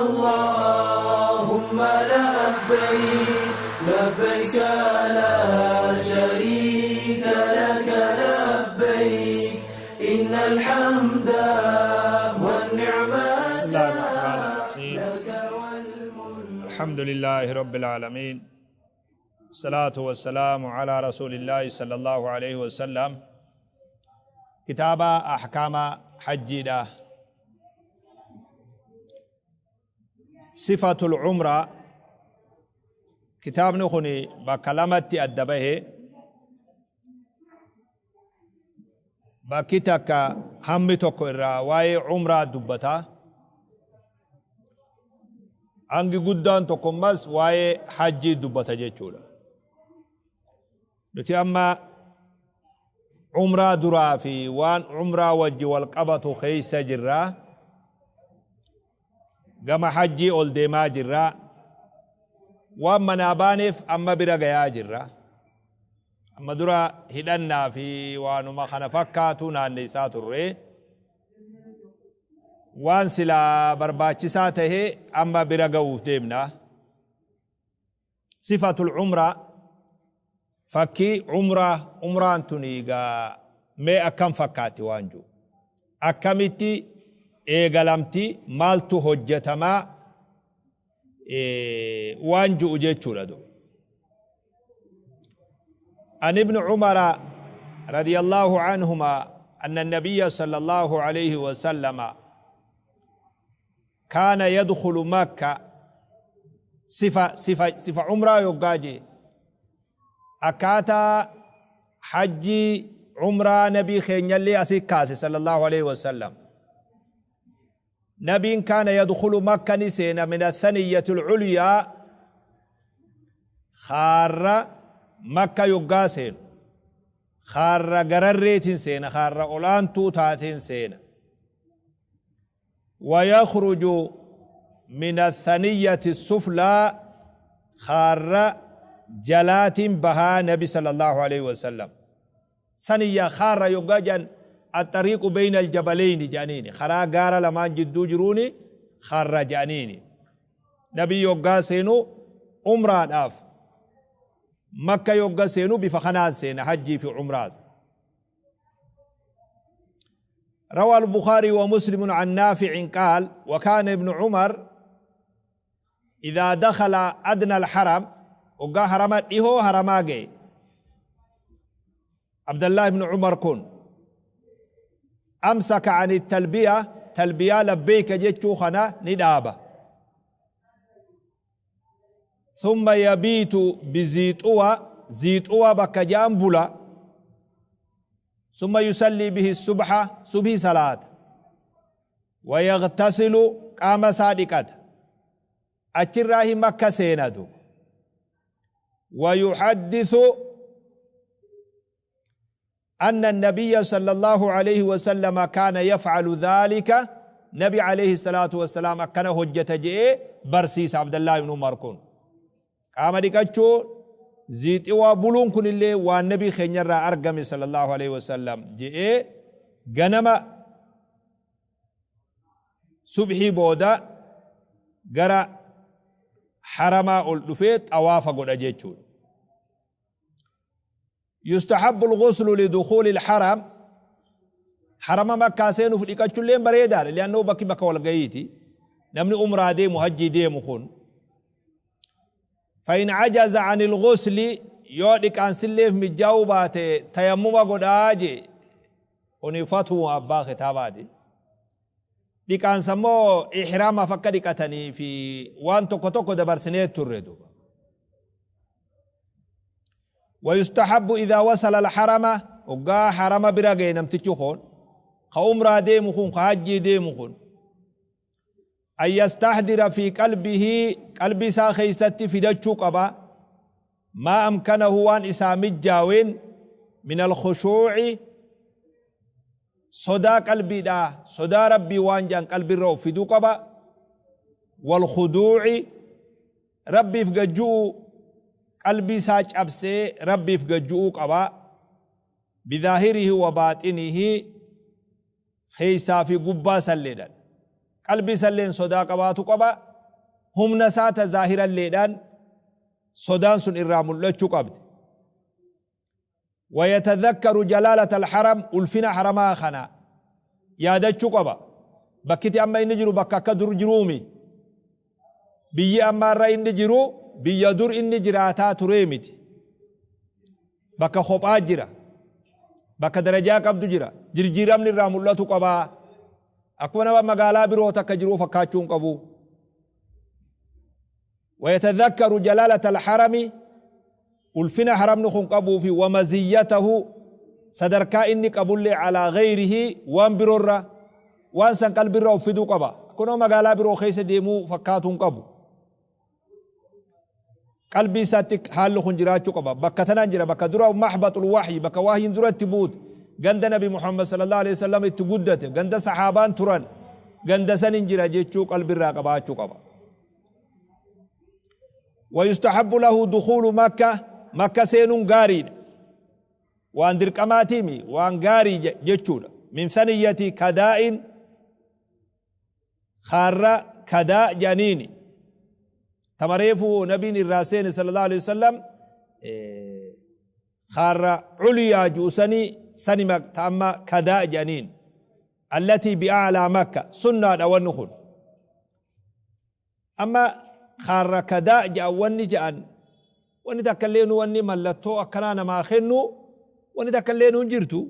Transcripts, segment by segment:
اللهم لبيك لبيك لا شريك لك لبيك إن الحمد والنعمة بسم الله الرحمن الرحيم لك والملك الحمد لله رب العالمين الصلاة والسلام على رسول الله صلى الله عليه وسلم كتاب أحكام حجي صفة العمرة كتاب نخني بكلمتي أدبه Bakki takka hammi tokko irraa waa'ee umraa dubbata. Hangi guddaan tokko ammas waa'ee hajjii dubbata jechuudha. Nuti amma umraa duraa fi waan umraa wajji wal qabatu keessa jirra. Gama hajjii ol deemaa jirra. Waan manaa baaneef amma bira gayaa jirra. Amma dura hidhannaa fi waanuma kana fakkaatu naanneessaa turre. Waan silaa barbaachisaa tahe amma bira ga'uuf deemna. Sifatul umraa fakkii umraa umraan tuni egaa mee akkam fakkaatti waan jiru. Akkamitti eegalamti maaltu hojjetamaa waan ji'u jechuudha duuba. عن ابن عمر رضي الله عنهما أن النبي صلى الله عليه وسلم كان يدخل مكة صفة صفة صفة عمرة يقاجي أكاتا حجي عمرة نبي خين يلي أسيكاسي صلى الله عليه وسلم Nabiin kaana yadkhulu makka ni seena min athaniyyati alculyaa khaarra makka yoggaa seenu khaarra gararreetiin seena khaarra ol'aantuu taateen seena wayakhruju min athaniyyati suflaa khaarra jalaatiin bahaa nabi sallallahu alaihi wasallam Saniyya khaarra yoggaa jedhan axxariiqu beyna aljabaleyni jedhaniini karaa gaara lamaan jidduu jiruuni khaarra jedhaniini. Nabiin yoggaa seenu umraadhaaf Makka yogga seenu bifa kanaan seena hajjii fi umraas. روى البخاري ومسلم عن نافع قال وكان ابن عمر إذا دخل أدنى الحرم وقا حرم إهو حرما عبد الله بن عمر كن أمسك عن التلبية تلبية لبيك جتشو خنا ندابة ثم يبيت بزيتوا زيتوا بكجان بلا ثم يصلي به الصبح صبح صلاة ويغتسل قام صادقة أتراه مكة سيندو ويحدث أن النبي صلى الله عليه وسلم كان يفعل ذلك نبي عليه الصلاة والسلام أكن هجة جئ برسيس عبد الله بن عمر كن قام ديكاتشو زيت وابلون كن اللي والنبي خنير أرقم صلى الله عليه وسلم جئ غنم subhii booda gara haramaa ol dhufee xawaafa godha jechuudha. Yustahabbu al-ghuslu li dukhuuli al-haram harama makkaa seenuuf dhiqachulleen bareedaadha. Li'annoo bakki bakka walgayiiti. Namni umraa deemu hajjii deemu kun. Fa'in ajaza anil ghusli yoo dhiqaansilleef mijjaa'uu baate tayammuma godhaa jee. Kuni fatwuma abbaa kitaabaati. Dhiqaansa immoo ihraamaaf akka dhiqatanii fi waan tokko tokko dabarsinee turre duuba. ويستحب إذا وصل الحرم وقا حرم برا جاي نمتشو خون كعمرة ديمو خون كحج ديمو خون أن يستحضر في قلبه قلبي سا خيستي في دچو قبا ما أمكنه وان إسا مجاوين من الخشوع Sodaa qalbiidhaa, sodaa Rabbii waan ja'an qalbirra of fiduu qaba. Walkhuduu'i, Rabbiif gad ju'uu, qalbii isaa cabsee Rabbiif gad ju'uu qaba. Bizaahirihi wa baaxinihi, keessaa fi gubbaa salleedhan. Qalbii salleen sodaa qabaatu qaba. Humna isaa ta zaahiralleedhaan sodaan sun irraa mul'achuu qabdi. Wayatadhakkaru jalaalata alharam, ulfina haramaa kana yaadachuu qaba. Bakkiti amma inni jiru bakka akka dur jiruumi. Biyyi amma irra inni jiru biyya dur inni jiraataa turee miti. Bakka kophaa jira. Bakka darajaa qabdu jira. Jirjiiramni irraa mul'atu qaba. Akkuma nama magaalaa biroo takka jiruu fakkaachuu hin qabu. Wayatadhakkaru jalaalata alharami, ulfina haramni kun qabuu fi wamaziyyatahu, sadarkaa inni qabullee, alaa gayrihi, waan biroorra, waan san qalbirra of fiduu qaba. Kunoo magaalaa biroo keessa deemuu fakkaatuu hin qabu. Qalbii isaatti haalli kun jiraachuu qaba. Bakka tanaan jira, bakka dura mahbaxul wahyi, bakka wahyiin dura itti buute, ganda Nabi Muhammad sallallahu alaihi wasallam itti guddate, ganda sahaabaan turan, ganda sanin jira jechuu qalbirraa qabaachuu qaba. ويستحب له دخول مكة، مكة seenuun gaariidha. Waan dirqamaatiimi, waan gaarii jechuudha. من ثنية كداء، kaarra kadaa jedhaniini tamareefu nabiin irraa seene sallallahu alaihi wasallam, kaarra culyaa ju'usanii sani ta amma kadaa jedhaniin, التي بأعلى مكة, sunnaadha. Wanni kun amma kaarra kadaa jedhan, wanni jedhan wanni takka illee wanni mallattoo akkanaa namaa kennu wanni takka illee hin jirtu.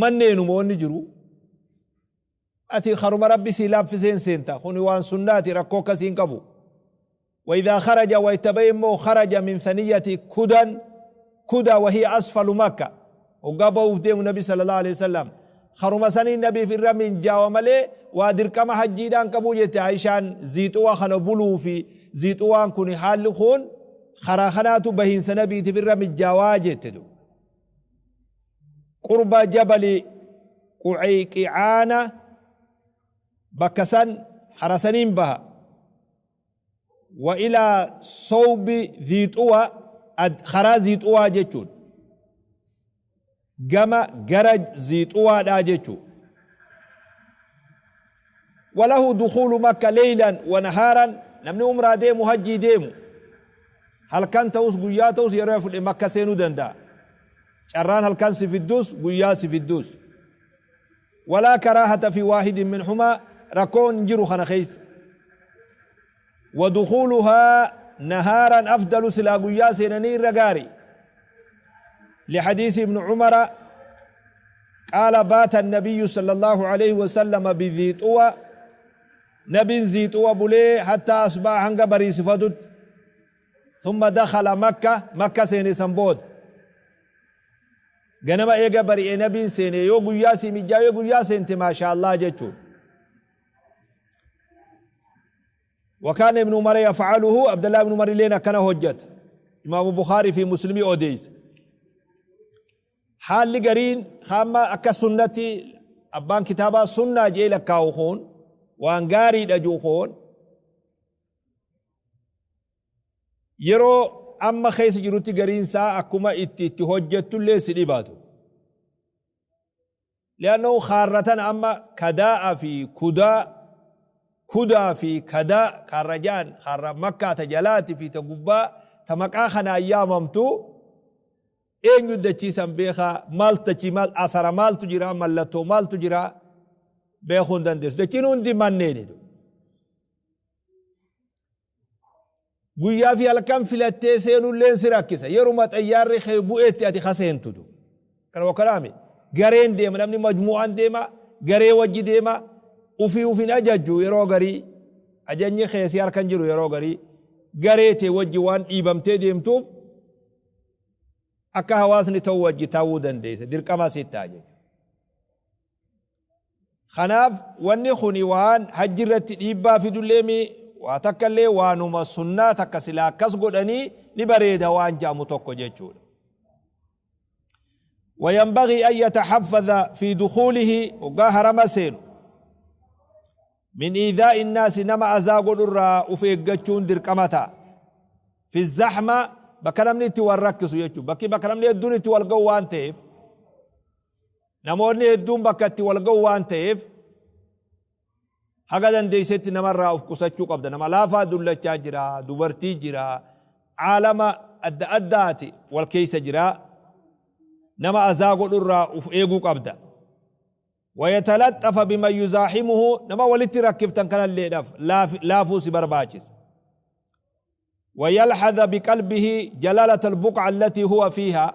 Manneenuma wanni jiru ati karuma Rabbi sii laaffiseen seenta. Kuni waan sunnaati, rakkoo akkasii hin qabu. وإذا خرج ويتبين خرج من ثنية كدى، كدى وهي أسفل مكة، وقابوا ديم النبي صلى الله عليه وسلم خرما سنين النبي في الرمين جاو مالي ودركما حجيدان قبو جت عيشان زيتوا خنا بلو في زيتوان كوني حال خون خراخناتو بهين سنبي في الرمين جاواجت قرب جبل قعيقعانة، بكسن حرسنين بها، وإلى صوب ذي طوى، خرا ذي طوى جتون gama gara Ziixuwaadhaa jechuu. وله دخول مكة ليلا ونهارا، namni umraa deemu, hajjii deemu, halkan ta'us guyyaa ta'us yeroo fudhe Makka seenuu danda'a. Carraan halkan si fiddus guyyaa si fiddus. ولا كراهة في واحد منهما، rakkoon jiru kana keessa. ودخولها نهارا أفضل، silaa guyyaa seenanii irra gaarii، لحديث ابن عمر قال: بات النبي صلى الله عليه وسلم بذي طوى، نبي ذي طوى بولي، حتى أصبح، hanga bariisifatut، ثم دخل مكة، مكة seene. San booda ganama eega bari'e nabiin seene. Yoo guyyaa si mijaa yoo guyyaa seente, maasha Allah jechuun. وكان ابن عمر يفعله، عبد الله بن عمر لينا كان هجت، إمام بخاري في مسلم أوديس. Haalli gariin hamma akka sunnatti abbaan kitaabaa sunnaa jee lakkaa'u kun waan gaariidha juu kun yeroo amma keessa jirutti gariin isaa akkuma itti hojjettullee si dhibaatu. لأنه kaarratan amma kadaa'a fi kudaa, kudaa fi kadaa, kaarra jaan, kaarra Makkaa ta jalaati fi ta gubbaa ta maqaa kanaan yaamamtu, eenyu dachiisan beekaa? Maaltu dachii, maal asara, maaltu jira, mallattoo maaltu jira beekuu hin dandeessu. Dachiin hundi manneenitu. Guyyaa fi halkan filattee seenulleen si rakkisa. Yeruma xayyaarri kee bu'eetti ati kaseentutu. Kana wakkalaami. Gareen deema, namni majmu'aan deema, garee wajji deema, ufii ufin ajajju yeroo garii, ajajni kee si harkan jiru yeroo garii, garee tee wajji waan dhiibamtee deemtuuf akka hawaasni ta'u wajji ta'uu dandeessa. Dirqama sitti ta'a jechuudha. Kanaaf wanni kuni waan hajji irratti dhiibbaa fidullee mi waa takka illee, waanuma sunnaa takka silaa akkas godhanii ni bareeda waan jedhamu tokko jechuudha. وينبغي أن يتحفظ في دخوله، وقا harama seenu، من إيذاء الناس، nama azaa godhurraa uf eeggachuun dirqama ta'a. في الزحمة، bakka namni itti wal rakkisu jechuudha. Bakki bakka namni hedduun itti wal ga'u waan ta'eef, namoonni hedduun bakka itti wal ga'u waan ta'eef, Haga dandeeysetti namarraa of qusachuu qabda. Nama laafaa dullachaa jira, dubartii jira, aalama adda addaati wal keeysa jira. Nama azaa godhurraa uf eeguu qabda. Wayatalaxxafa biman yuzaahimuhu nama walitti rakkiftan kanalleedhaaf laafuu si barbaachisa. Wayalhadha biqalbihi jalaalata albuq'a allatii huwa fiihaa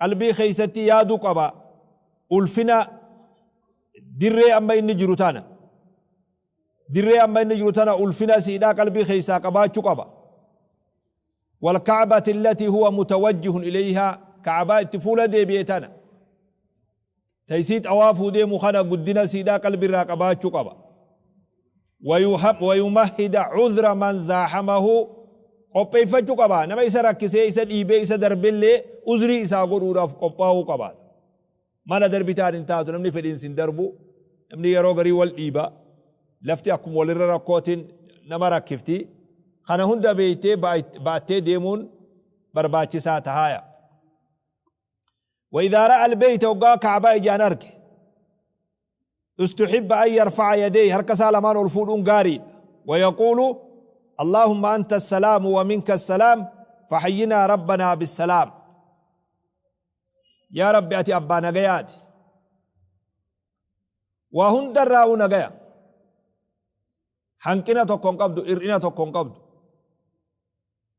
qalbii keeysatti yaaduu qaba ulfina dirree amma inni jiru tana dirree amma inni jiru tana ulfina isiidhaa qalbii keeysaa qabaachuu qaba. Walka'bati allatii huwa mutawajjihun ilayhaa ka'abaa itti fuula deebi'e tana ta isii xawaafuu deemu kana guddina isiidhaa qalbirraa qabaachuu qaba. Wayumahhida cudhra man zaahamahu qopheeffachuu qaba. Nama isa rakkisee isa dhiibee isa darbellee uzrii isaa godhuudhaaf qophaa'uu qaba. Mana darbitaan hin taatu namni fedhiin sin darbu namni yeroo garii wal dhiiba lafti akkuma walirra rakkootiin nama rakkifti. Kana hunda beektee ba'attee deemuun barbaachisaa tahaaya. وإذا رأى البيت وقا كعبة إجان أرك استحب أن يرفع يديه هرك سالمان الفودون قاري ويقول اللهم أنت السلام ومنك السلام فحينا ربنا بالسلام يا ربي أتي أبا نقيات وهند الراو نقيا hanqina tokko hin qabdu ir'ina tokko hin qabdu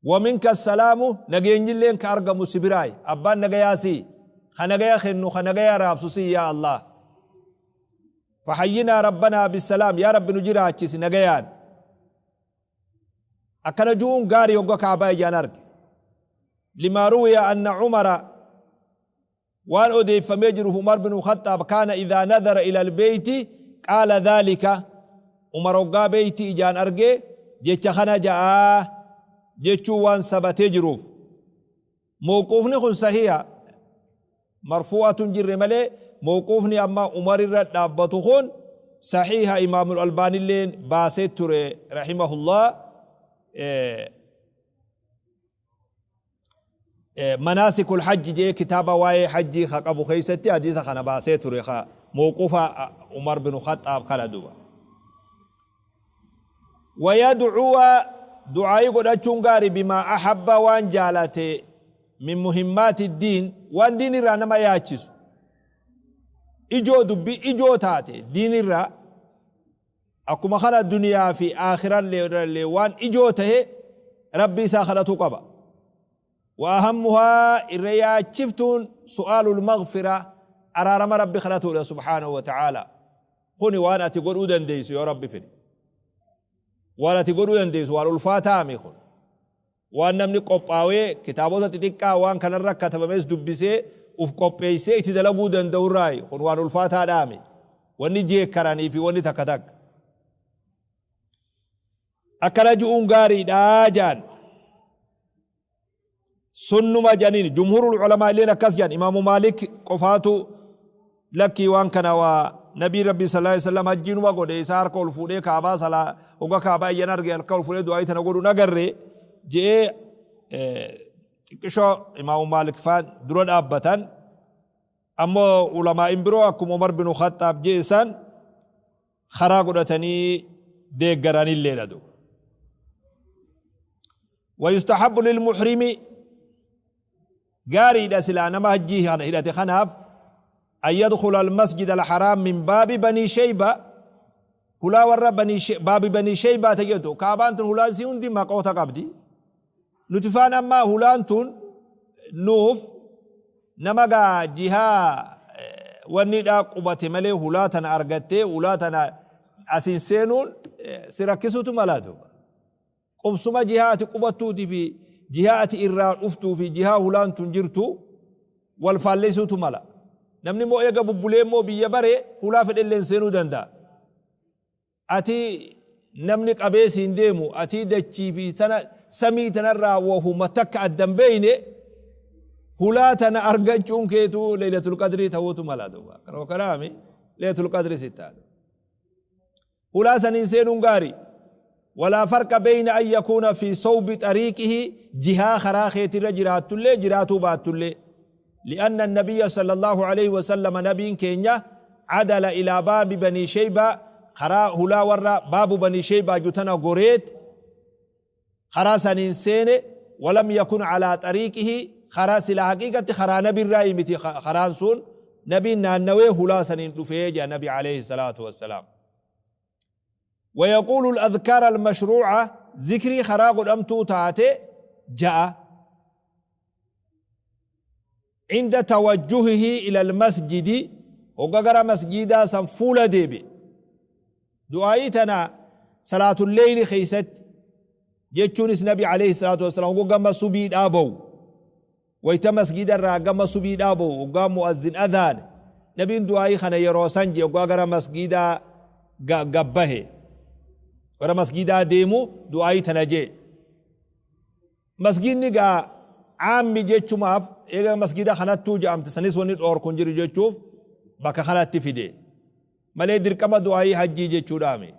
Waminka salaamu nageenyilleen ka argamu si biraayi abbaan nagayaa si'i ka nagaya kennu ka nagaya raabsu si'i yaa Allah fahayyinaa rabbanaa bissalaam yaa rabbi nu jiraachisi nagayaan akkana ju'uun gaarii hogga kaabaa ijaan arge limaa ruwiya anna umara Waan odeeffamee jiruuf Umar binu Khaxxaab kaana idhaa nadhara ilal beeyti qaala dhaalika Umar hoggaa beeyti ijaan arge jecha kana ja'a jechuun waan sabatee jiruuf. Mawquufni kun sahiha marfuu'atu hin jirre malee mawquufni amma Umar irra dhaabbatu kun sahiha Imaamul Albaanilleen baasee ture rahimahullah. Manaasikul hajji jee kitaaba waa'ee hajjii ka qabu keessatti hadiisa kana baasee ture ka mawquufa Umar bin Khaxxaab kana duba. Wayadcuwa du'aa'ii godhachuun gaari bimaa ahabba waan jaalate min muhimmaati diin waan diin irraa nama yaachisu ijoo dubbii ijoo taate diin irraa Akkuma kana duniyaa fi aakhirallee waan ijoo tahe Rabbii isaa kadhatuu qaba. Wa ahammuhaa irra yaachiftuun su'aalul maghfira araarama Rabbi kadhatuudha subhaanahu wa ta'aala. Kuni waan ati godhuu dandeessu yoo Rabbi fedhe. Waan ati godhuu dandeessu waan ulfaataami kun. Waan namni qophaawee kitaabota xixiqqaa waan kanarra katabames dubbisee uf qopheessee itti dalaguu danda'urraayi. Kun waan ulfaataadhaami. Wanni jeekkaranii fi wanni takka takka. Akkana ju'uun gaariidha ja'an. Sunnuma jedhaniin jumhuurul ulamaa illeen akkas jedhan imaamu Maalik qofaatu lakkii waan kana waa nabii rabbii sallallahu alaihi wasallam hajjiinuma godhe isaa harka ol fuudhee kaabaa salaa hoga kaabaa iyyan arge harka ol fuudhee du'aayii tana godhu nagarre je'ee xiqqishoo imaamu Maalik faan dura dhaabbatan ammoo ulamaa'in biroo akkuma Umar bin Khaxxaab je'e san karaa godhatanii deeggaranilleedha duuba. ويستحب للمحرم Gaariidha silaa nama hajjii kana hidhate kanaaf an yadkhula almasjida alharaam min baabi banii sheyba hulaa warra banii baabi banii sheybaa ta jettu kaabaan tun hulaan isii hundi maqoota qabdi nuti faan amma hulaan tun nuuf nama gaa jihaa wanni dhaa qubate malee hulaa tana argattee hulaa tana asiin seenuun si rakkisuutu malaa duuba Qubsuma jihaa ati qubattuutii fi jihaa ati irraa dhuftuu fi jihaa hulaan tun jirtu wal faallessuutu mala. Namni immoo eega bubbulee immoo biyya bare hulaa fedhelleen seenuu danda'a. Ati namni qabee siin deemu ati dachii fi tana samii tanarraa wahuma takka adda hin beeyne hulaa tana argachuun keetu leeylatul qadrii ta'uutu mala duuba. Kanoo kanaami leeylatul qadrii sittaatu. Hulaa saniin seenuun gaari. Walaa farqa beyna an yakuuna fii sawbi xariiqihi jihaa karaa keetirra jiraattullee jiraatuu baattullee. Li'anna annabiyya sallallaahu aleyhi wasallama nabiin keenya cadala ilaa baabi banii sheybaa Karaa hulaa warra baabu banii sheeybaa ju tana goreet karaa saniin seene. Walam yakun calaa xariiqihi, karaa silaa haqiiqatti karaa nabirraa miti karaan sun, nabiin naannawee hulaa saniin dhufee jea nabi alayhi salaatu wassalaam. ويقول الأذكار المشروعة، ذكري خرا قدمتو تاتي جاء عند توجهه إلى المسجد، وقرا مسجدا سنفول ديبي. دعايتنا صلاة الليل خيست jechuunis nabi alayhi salaatu wasalaam hoggaa gama subii dhaaba'u, wayta masgida irraa gama subii dhaaba'u, hoggaa mu'azzin adhaane, nabiin du'aayii kana yeroo san jee. Hoggaa gara masgidaa gabbahe, gara masgidaa deemu, du'aayii tana jee. Masgidni gaa caammi jechumaaf, eega masgida kanattuu je'amte sanis wanni dhoorku hin jiru jechuuf bakka kanatti fide malee dirqama du'aayii hajjii jechuudhaami.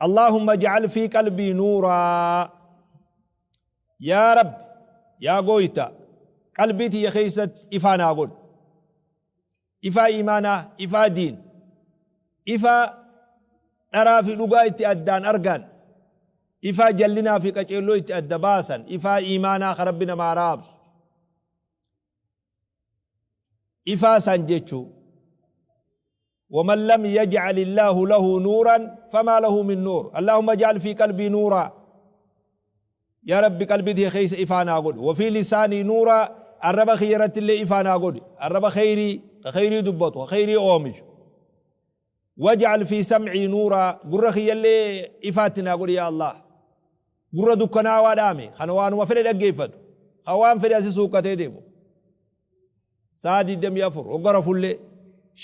اللهم اجعل في قلبي نورا، يا رب يا قويتا قلبي تي خيست إفا ناقول، إفا إيمانا، إفا دين، إفا dharaa fi dhugaa itti addaan argan, ifaa jallinaa fi qaceelloo itti adda baasan, ifaa iimaanaa ka rabbi namaa raabsu, ifaa san jechuu. ومن لم يجعل الله له نورا فما له من نور. اللهم اجعل في قلبي نورا، يا رب قلبي دي خيس إفانا قد. وفي لساني نورا، arraba kiyyarratti illee ifaa naa godhi، arraba khayrii khayrii dubbatu، khayrii oomishu. واجعل في سمعي نورا، gurra kiyyallee ifaatti naa godhi. Yaa Allah, gurra dukkanaawaa dhaame kana waanuma fedhe dhaggeeffatu, kan waan fedhe asi suuqqatee deemu, sa'a 24 hoggara fullee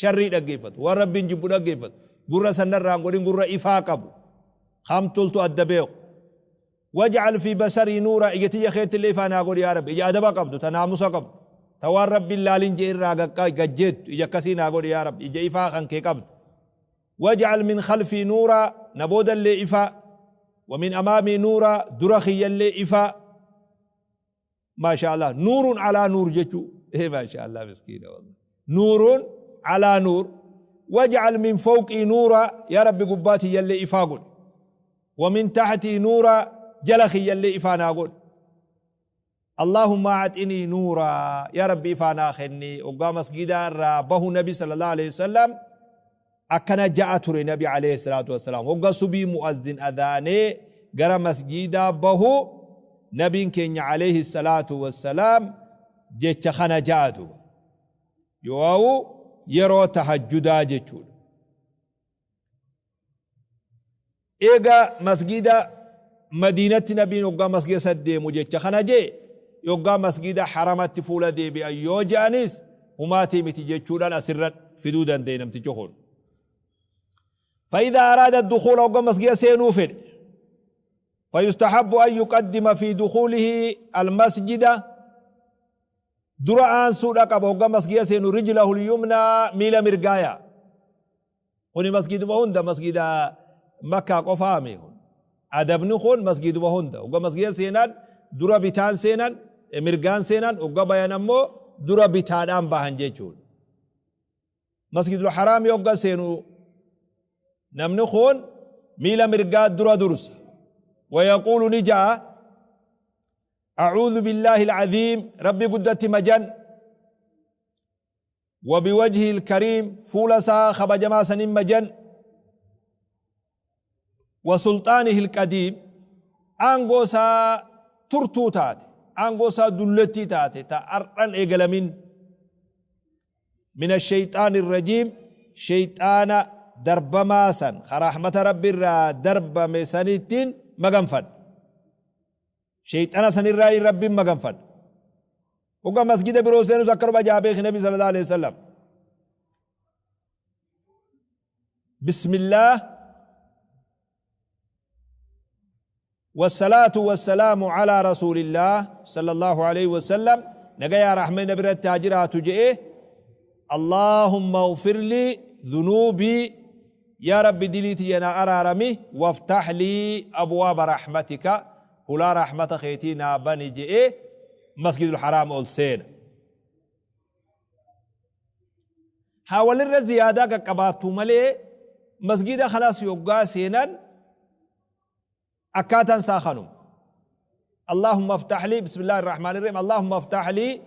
sharrii dhaggeeffatu, waan rabbiin jibbu dhaggeeffatu, gurra sanarraan godhin. Gurra ifaa qabu hamtultu adda beeku. واجعل في بصري نورا، ija tiyya keettillee ifaa naa godhi. Yaa rabbi, ija adaba qabdu, ta naamusa qabdu, ta waan rabbiin laalin jee irraa gajjeettu, ija akkasii naa godhi. Yaa rabbi, ija ifaa kan kee qabdu. واجعل من خلفي نورا، na boodallee ifaa. ومن أمامي نورا، dura kiyyallee ifaa. ما شاء الله، نور على نور jechuu. إيه، ما شاء الله، مسكينة والله، نور على نور. واجعل من فوقي نورا، يا رب gubbaa tiyyallee ifaa godhi. ومن تحتي نورا، jala kiyyallee ifaa naa godhi. اللهم أعطني نورا، يا ربي ifaa naa kenni. Hoggaa masgida irraa bahu nabi صلى الله عليه وسلم akkana ja'a ture. Nabi عليه الصلاة والسلام hogga subii mu'azzin adhaanee gara masgidaa bahu, nabiin keenya عليه الصلاة والسلام jecha kana ja'a duba yoo yeroo tahajjudaa jechuudha. Eega masgida madiinatti nabiin hoggaa masgida sad deemu jecha kana jee, yoggaa masgida haramatti fuula deebi'an yoo je'anis humaatii miti jechuudhaan asirra fiduu danda'e namtichi kun. فإذا أراد الدخول، hoggaa masgida seenuu fedhe، فيستحب أن يقدم في دخوله المسجد، dura aansuudha qaba hoggaa masgida seenu، رجله اليمنى، miila mirgaaya. Kuni masgiduma hunda, masgida makkaa qofaami kun adabni kun, masgiduma hunda hoggaa masgida seenan dura bitaan seenan, mirgaan seenan, hoggaa bayan ammoo dura bitaadhaan bahan jechuudha. Masgidul haraam hoggaa seenu namni kun miila mirgaa dura dursa. ويقول، ni ja'a: أعوذ بالله العظيم، rabbi guddatti magan، وبوجهه الكريم، fuula isaa kabajamaa sanin magan، وسلطانه القديم، aangoo isaa turtuu taate, aangoo isaa dullettii taate ta ardhan eegalamin، من الشيطان الرجيم، shayxaana darbamaa san rahmata rabbi irraa darbame sanittiin maganfadha, shayxaana sanirraa rabbiin maganfadha. Hogga masgida biroo seenus akkanuma jaa beeki nabi صلى الله عليه وسلم: بسم الله والصلاة والسلام على رسول الله صلى الله عليه وسلم، nagaya rahmee nabiratti haa jiraatu je'e. اللهم اغفر لي ذنوبي، يا ربي dilii tiyya naa araarami، وافتح لي أبواب رحمتك، hulaa rahmata keetii naa bani je'e masgidul haraam ol seena. Haa walirra ziyaadaa qaqqabaattu malee. Masgiida kanas yoggaa seenan akkaataan isaa kanuma. Allahumma aftah lii bismillahi irrahmaani irrahiim Allahumma aftah lii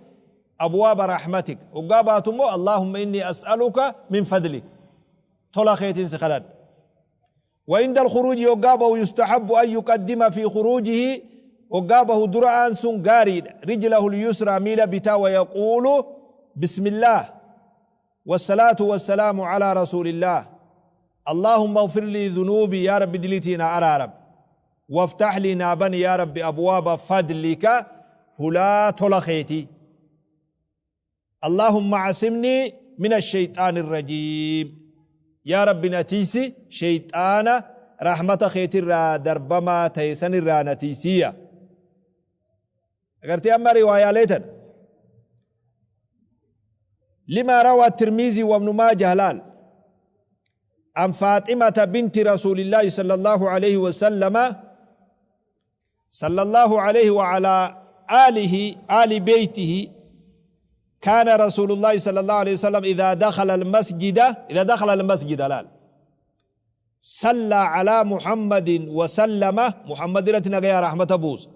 abwaaba rahmatik hoggaa baatu immoo Allahumma inni as'aluka min fadlik tola keetiin si kadhadha. وعند الخروج يوغا بهو يستحب أن يقدم في خروجه وغا بهو درعان سن غاري رجله اليسرى ميل بتا ويقول بسم الله والصلاة والسلام على رسول الله اللهم اغفر لي ذنوبي يا رب دليتينا أرارب وافتح لي نابن يا رب أبواب فضلك هلا تلخيتي اللهم عصمني من الشيطان الرجيم يا رب نتيسي شيطان رحمة خيتي را دربما تيسن را نتيسية أغرتي أما رواية ليتن لما روى الترمذي وابن ماجه لال عن فاطمة بنت رسول الله صلى الله عليه وسلم صلى الله عليه وعلى آله آل بيته كان رسول الله صلى الله عليه وسلم إذا دخل المسجد إذا دخل المسجد لال صلى على محمد وسلم محمد رتنا يا رحمة بوس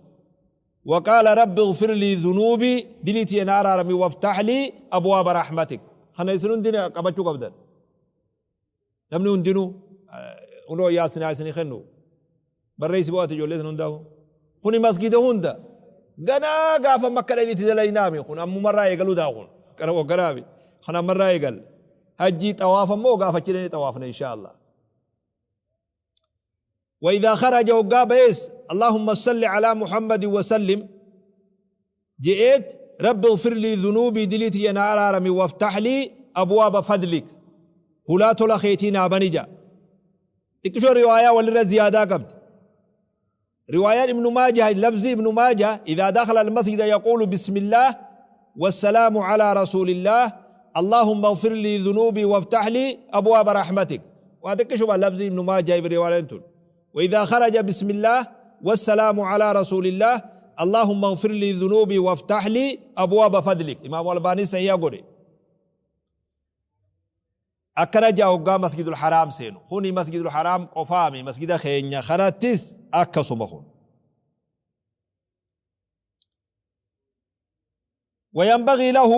وقال رب اغفر لي ذنوبي دليتي نار رمي وافتح لي أبواب رحمتك خنا يسنون دين قبتشو قبدا namni hundinuu unoo yaasinaa isinii kennu barreessi bo'aate ijoollee sun hundaa'u kuni masgida hunda ganaa gaafa makka dhanii itti dalaynaami kun ammumarraa eegaluu daa kun akkana wagganaami kan ammarraa eegal hajjii xawaafa immoo gaafa achi dhanii xawaafna insha Allah. وإذا خرج وقاب إيس اللهم صل على محمد وسلم جئت رب اغفر لي ذنوبي دليت يا رمي وافتح لي أبواب فضلك hulaa tola keetii naa bani ja'a. Xiqqishoo riwaayaa walirra ziyaadaa qabdi. Riwaayaan Ibnu Maajah lafzi Ibnu Maajah idhaa dakhala almasjida yaquulu bismillaah wassalaamu alaa rasuulillaah Allahumma ighfir lii dhunuubii waftah lii abwaaba rahmatik. Waa xiqqishuma lafzi Ibnu Maajah riwaayaan tun. وإذا خرج بسم الله والسلام على رسول الله اللهم اغفر لي ذنوبي وافتح لي أبواب فضلك إمام الباني سيا قولي Akkana ja'a hoggaa masjidul haraam seenu. Kuni masjidul haraam qofaami masjida keenya kanattis akkasuma kun. وينبغي له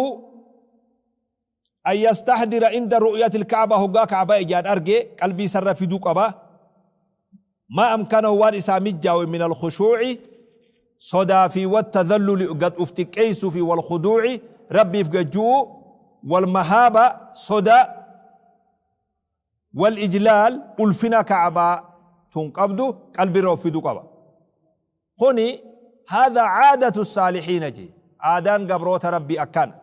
أن يستحضر عند رؤية الكعبة هقا كعبة إجان أرجي قلبي سر في دوق ما أمكنه وان إسامي جاوي من الخشوع صدا في والتذلل قد أفتكيس في والخضوع ربي في والمهابة صدا والإجلال ألفنا كعبة تنقبض قلبي روفدو قبا خوني هذا عادة الصالحين جي آدان قبروت ربي أكان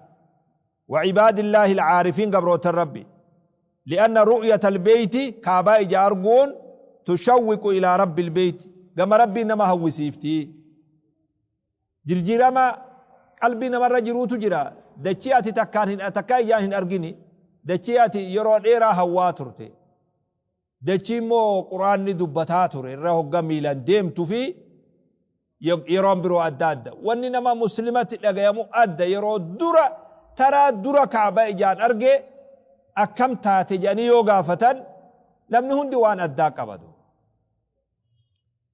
وعباد الله العارفين قبروت ربي لأن رؤية البيت كعبة جارقون تشوق إلى رب البيت قام ربي إنما هو سيفتي جرجيرما قلبي نمر جروت جرا دچياتي تكان هن أتكاي جان هن أرجيني دچياتي يرون إيرا هوا ترتي dachii immoo quraanni dubbataa ture irra hogga miilan deemtu fi yeroon biroo adda adda. Wanni nama muslimatti dhagayamu adda yeroo dura taraa dura kaaba ijaan arge akkam taate jedhanii yoo gaafatan namni hundi waan addaa qabatu.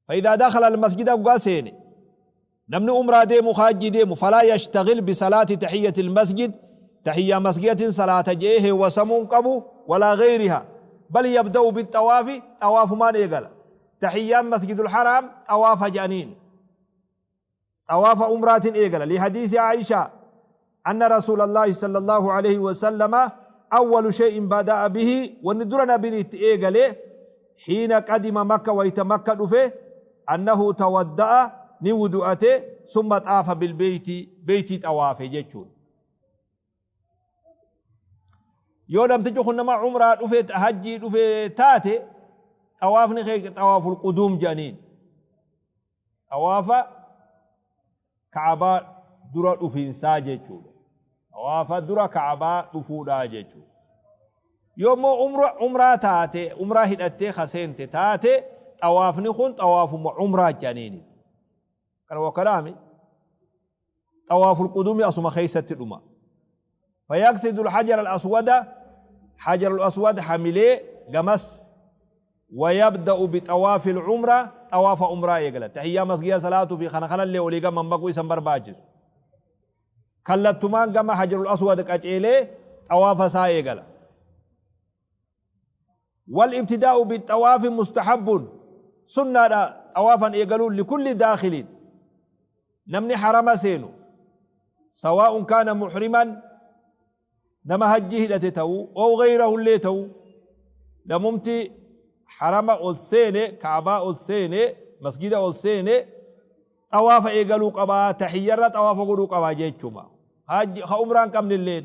فإذا دخل المسجد قاسيني نمني عمرة ديمو خاجي ديمو فلا يشتغل بصلاة تحية المسجد تحية مسجد صلاة جيه وسمون قبو ولا غيرها بل يبدأ بالطواف طواف ما نيقل تحية مسجد الحرام طواف جانين طواف عمرة إيقل لحديث عائشة أن رسول الله صلى الله عليه وسلم أول شيء بدأ به وندرنا بنت إيقل حين قدم مكة ويتمكن فيه أنه تودأ نودؤته ثم طاف بالبيت بيت طواف جتشون yoo namtichi kun nama umraa dhufe hajjii dhufe taate xawaafni kee xawaaful quduum jedhaniin xawaafa ka'abaa dura dhufiinsaa jechuudha xawaafa dura ka'abaa dhufuudhaa jechuudha yoommoo umraa taate umraa hidhattee kaseente taate xawaafni kun xawaafuma umraa jedhaniini kana wakkalaami xawaaful quduumi asuma keessatti dhuma فيقصد الحجر الأسود حجر الأسود حملي قمس ويبدأ بطواف العمرة، xawaafa umraa eegala. Tahiyyaa masgiida salaatuu fi kana kanallee olii gama hin baquu isa hin barbaachisu. Kallattumaan gama Hajarul Aswad qaceelee xawaafa isaa eegala. Wal ibtidaa'u bixawaafi mustahabbun, sunnaadha xawaafan eegaluun, likulli daakhiliin, namni harama seenu, sawaa'un kaana muhriman, nama hajjii hidhate ta'uu, ow ghayrahullee ta'uu, namumti harama ol seene, ka'abaa ol seene, masgida ol seene, xawaafa eegaluu qabaa, tahiyyarra xawaafa godhuu qabaa jechuma, ka umraa hin qabnilleen.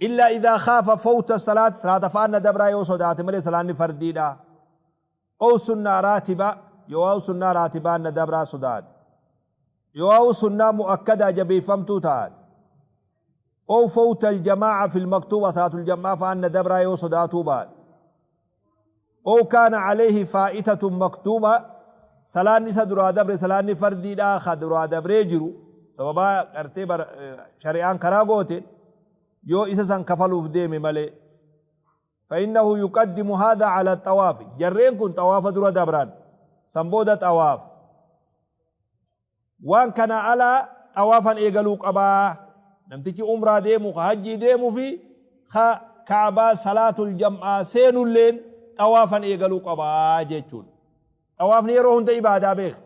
Illaa idhaa khaafa fawta salaat, salaata faanna dabraa yoo sodaate malee, salaanni fardiidha, ow sunnaa raatiba, yoo sunnaa raatibaanna dabraa sodaate, yoo sunnaa mu'akkadaa jabeeffamtuu taate, ow fawta aljamaa'a fil maktuuba, salaatul jam'aa faanna dabraa yoo sodaatuu baate, ow kaana alayhi faa'itatun maktuuba, salaanni isa duraa dabre, salaanni fardiidhaa ka duraa dabree jiru, sababaa gartee shari'aan karaa gooteen yoo isa san kafaluuf deeme malee, فإنه يقدم هذا على الطواف. Jarreen kun xawaafa dura dabran, san booda xawaaf. Waan kana alaa xawaafan eegaluu qabaa namtichi umraa deemu, ka hajjii deemu fi ka Ka'abaa salaatul jam'aa seenulleen xawaafan eegaluu qabaa jechuudha. Xawaafni yeroo hunda ibaadaa beeka.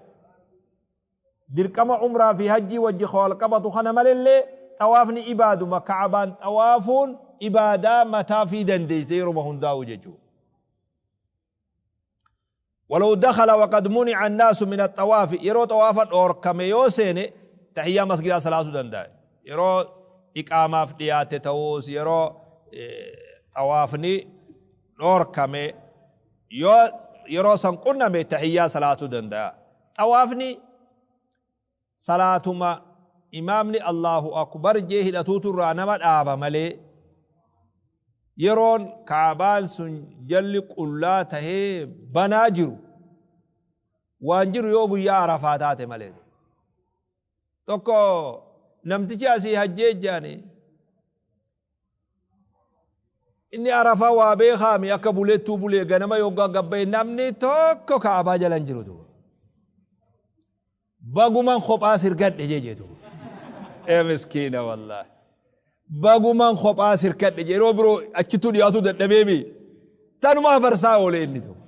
Dirqama umraa fi hajjii wajji ka wal qabatu kana malellee xawaafni ibaaduma. Ka'abaan xawaafuun ibaadaa mataa fi dandeesse yeruma hundaa'u jechuudha. ولو دخل وقد منع الناس من الطواف، yeroo xawaafa dhoorkame yoo seene, tahiyyaa masgidaa salaatuu danda'a. Yeroo iqaamaaf dhiyaate ta'us, yeroo xawaafni dhoorkame yoo yeroo san qunname, tahiyyaa salaatuu danda'a. Xawaafni salaatuma imaamni Allahu akbar jee hidhatuutu irraa nama dhaaba malee, yeroon Kaabaan sun jalli qullaa tahee banaa jiru waan jiru yoo guyyaa Arafaa taate malee. Tokko namtichi asii hajjee jaani, inni Arafaa waa beekaami, akka bulettuu bulee ganama yoggaa gabbaye namni tokko Kaabaa jala hin jiru duuba. Baguman kophaa sirkadhe jee jeetu. Ee miskiina, wallaahi. Baguman kophaa sirkadhe jee, yeroo biroo achittuu dhiyaatu dadhabeemi. Tanuma hafarsaa oole inni tokko.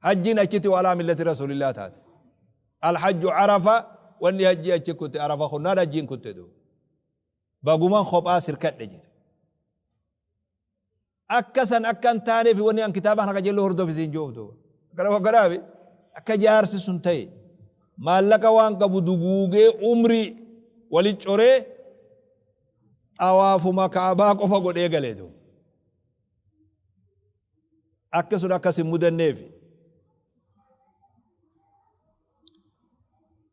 Hajjiin achitti walaa millati rasuulillaa taate. Alhajju Arafa, wanni hajjii achi kutte Arafa kunnaan hajjiin kutte duuba. Baguman kophaa sirkadhe jedhe. Akka san akka hin taaneef wanni an kitaaba kana qajeelloo hordofisiin jiruuf duuba. Akkana wakkanaafi akka jaarsi sun ta'e maallaqa waan qabu duguugee umrii wali coree xawaafuma Ka'abaa qofa godhee galee duuba. Akka sun akkas hin mudanneefi.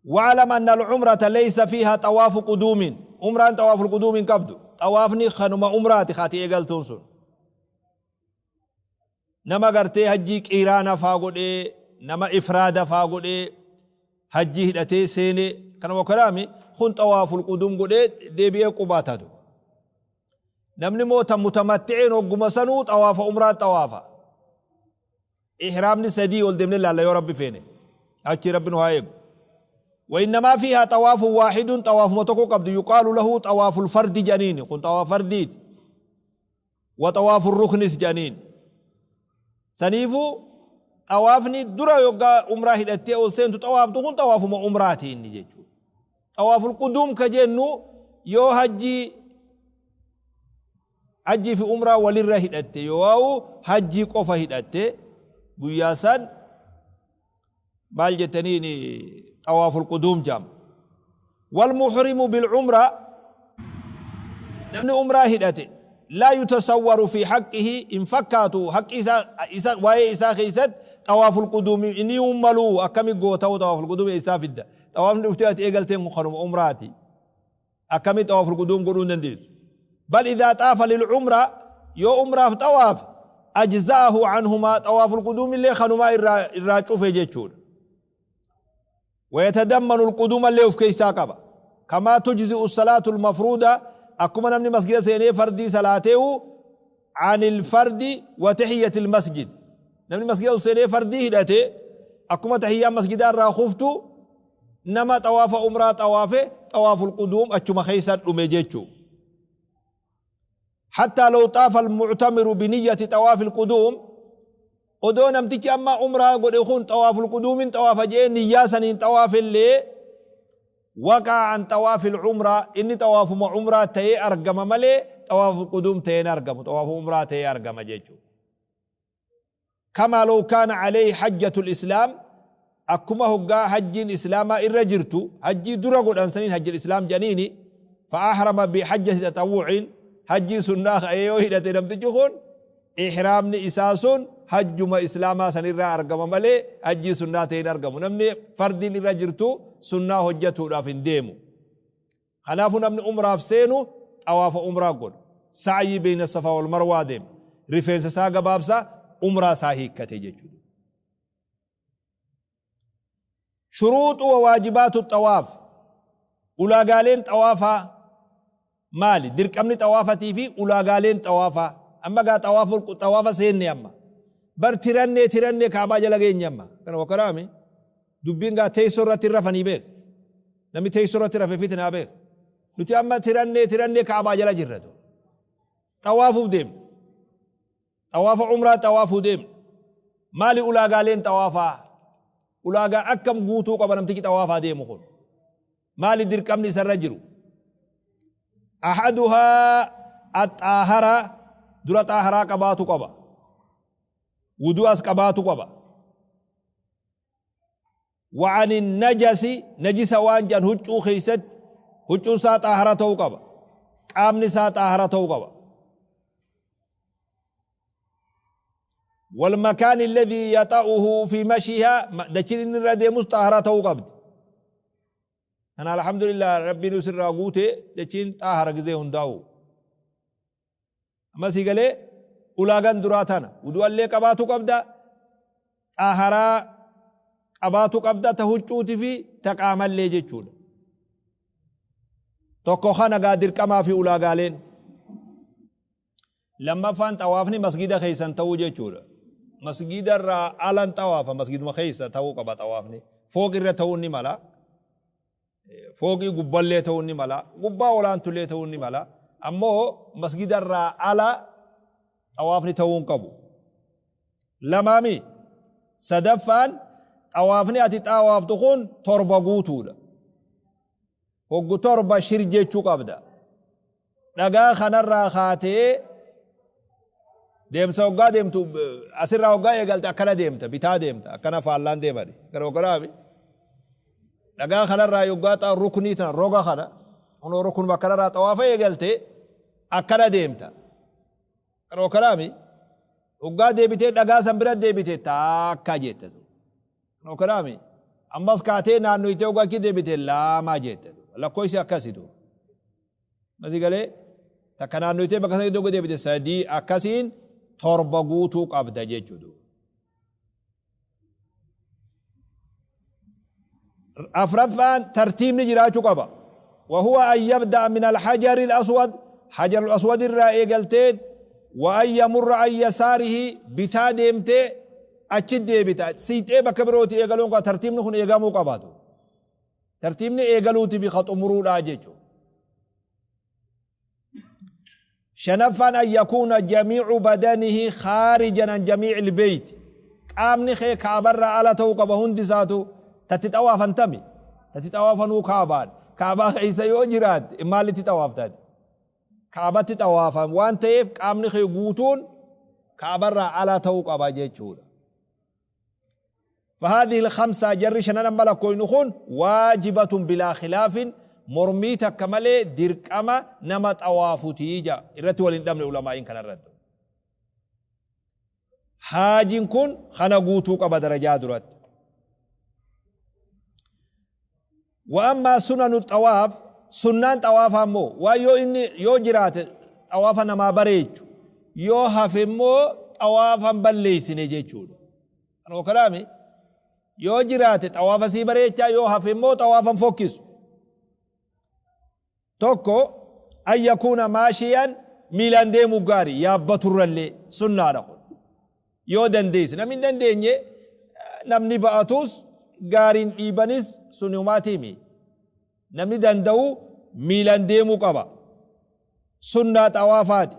واعلم أن العمرة ليس فيها طواف قدوم، umraan طواف القدوم hin qabdu. Xawaafni kanuma umraati kaati eegaltuun sun. Nama gartee hajjii qiiraana faa godhee, nama ifraada faa godhee hajjii hidhatee seene kanuma kanaami kun xawaaful quduum godhee deebi'ee qubaata duba. Namni moo ta mutamatti'een hogguma sanuu xawaafa umraa xawaafa. Ihraamni sadii ol deemnee laalla yoo Rabbi feene. Achi Rabbi nu haa eegu. وإنما فيها طواف واحد، طواف متكو قبض، يقال له طواف الفرد جنين، كن طواف فرديت وطواف الركن جنين. سنيفو طوافني درا يوغا عمره هدتي أول سنتو طواف تكون طواف ما عمراتي إني جيجو. طواف القدوم كجنو يو هجي hajjii fi umraa walirra hidhatte yoo'u hajjii qofa hidhatte, guyyaa san maal jettaniin xawaaful quduum jedhama. والمحرم بالعمرة، namni umraa hidhate, لا يتصور في حقه، hin fakkaatu haqqi isa waa'ee isaa keessatti xawaaful quduum inni ummaluu akkami goota'u xawaaful quduum isaa fidda? Xawaafni dhuftee ati eegalteen kun kanuma umraati, akkami xawaaful quduum godhuu hin dandeessu? بل إذا طاف للعمرة، yoo umraaf xawaaf, أجزأه عنهما، طواف القدوم illee kanumaa irraa cufe jechuudha. ويتضمن القدوم illee of keessaa qaba. كما تجزئ الصلاة المفروضة، akkuma namni masgida seenee fardii salaateehu. عن الفرد وتحية المسجد. Namni masgida ol seenee fardii hidhate akkuma tahiyyaan masgidaa irraa kuftu nama xawaafa umraa xawaafe xawaaful quduum achuma keessa dhume jechuu. حتى لو طاف المعتمر بنية طواف القدوم odoo namtichi amma umraa godhe kun xawaaful quduumin xawaafa jee niyyaa saniin xawaafillee waqaa an xawaafil umraa inni xawaafuma umraa ta'ee argama malee xawaaful quduum ta'ee hin argamu xawaafu umraa ta'ee argama jechuudha. Kamaa law kaana alayhi hajjatul islaam akkuma hoggaa hajjiin islaamaa irra jirtu hajjii dura godhan saniin hajjil islaam jedhaniini fa'ahrama bi hajjati taxawwucin hajjii sunnaa ka'ee yoo hidhate namtichi kun ihraamni isaa sun hajjuma islaamaa sanirraa argama malee hajjii sunnaa ta'e hin argamu. Namni fardiin irra jirtu sunnaa hojjetuudhaaf hin deemu. Kanaafuu namni umraaf seenu xawaafa umraa godha. Sa'yii beeyna safaa wal marwaa deema. Rifeensa isaa gabaabsa umraa isaa hiikkate jechuudha. Shuruuxu wa waajibaatu xawaaf. Ulaagaaleen xawaafaa maali? Dirqamni xawaafatii fi ulaagaaleen xawaafaa. Amma gaa xawaafa seenne amma. Bar tirannee tirannee kaabaa jala geenye amma. Kana wakkaraami. Dubbiin gaa teessoo irratti rafanii beek. Namni teessoo irratti rafe fitnaa beek. Nuti amma tirannee tirannee kaabaa jala jirra. Xawaafuuf deemna. Xawaafa umraa xawaafuu deemna. Maali ulaagaaleen xawaafaa? Ulaagaa akkam guutuu qaba namtichi xawaafaa deemu kun? Maali dirqamni isarra jiru? Ahaduhaa axaahara dura xaaharaa qabaatu qaba. Wudu'as qabaatu qaba. وعن النجس najisa waan jedhan huccuu keessatti huccuun isaa xaahara ta'uu qaba. Qaamni isaa xaahara ta'uu qaba. والمكان الذي يطأه في مشيها dachiin inni irra deemus xaahara ta'uu qabdi. Kana alhamdulillah rabbiin sirraa guute dachiin xaahara gizee hundaa'u. Amma sii galee ulaagaan duraa tana wudu'allee qabaatu qabda xaaharaa qabaatu qabda ta huccuuti fi ta qaamallee jechuudha. Tokko kana gaa dirqamaa fi ulaagaaleen. Lammaffaan xawaafni masgida keessan ta'uu jechuudha. Masgida irraa alan xawaafa masgiduma keessa ta'uu qaba xawaafni. Fooq irra ta'uun ni mala. Fooqii gubballee ta'uun ni mala. Gubbaa olaantullee ta'uun ni mala. Ammoo masgida irraa ala xawaafni ta'uu hin qabu. Lamaami sadaffaan xawaafni ati xawaaftu kun torba guutuudha. Hoggu torba shir jechuu qabda. Dhagaa kanarraa kaatee deemsa hoggaa deemtu asirraa hoggaa eegalte akkana deemta bitaa deemta akkana faallaan deemani. Gara hogganaafi dhagaa kanarraa yoggaa xaa ruknii tana roga kana kunoo ruknuma akkanarraa xawaafa eegalte akkana deemta. Gara hogganaafi hoggaa deebitee dhagaa san bira deebite taakka jette. Gara ammas kaatee naannoo itee hoggaa achi deebite laamaa jette. Lakkoofsi akkasitu. Masi galee takka naannoo itee bakka sadii tokko deebite sadii akkasiin torba guutuu qabda jechuudha. Afraffaan tartiibni jiraachuu qaba. وهو أن يبدأ من الحجر الأسود حجر الأسود irraa eegaltee وأن يمر عن يساره bitaa deemtee achi deebita siixee bakka birooti eegaluun qaba tartiibni kun eegamuu qabaatu. Tartiibni eegaluuti fi xumuruudhaa jechuudha. Shanaffaan an yakuuna jamiicu badanihi khaarijan an jamiici ilbeeyt qaamni kee kaabarraa ala ta'uu qaba hundi isaatu tatti xawaafan tami tatti xawaafanuu kaabaan kaabaa keessa yoo jiraatte maalitti xawaaftaati kaabatti xawaafan waan ta'eef qaamni kee guutuun kaabarraa ala ta'uu qaba jechuudha. فهذه الخمسة جر شنان ملكوين خون واجبة بلا خلاف مرمي تكملي دركما نما طوافتي جا إرتي ولين دمن علماء كان الرد حاجين كن خنا قوتو قبا درجات درت وأما سنن الطواف سنان طواف مو ويو إني يو جرات طواف نما بريج يو هفمو طوافا بليسني جيتشون أنا كلامي yoo jiraate xawaafa sii bareechaa yoo hafe immoo xawaafan fokkisu. Tokko an yakuuna maashiyan miilaan deemuu gaari yaabbaturrallee sunnaadha kun. Yoo dandeesse namni hin dandeenye namni ba'atus gaariin dhiibanis sun humaatiimi. Namni danda'u miilaan deemuu qaba. Sunnaa xawaafaati.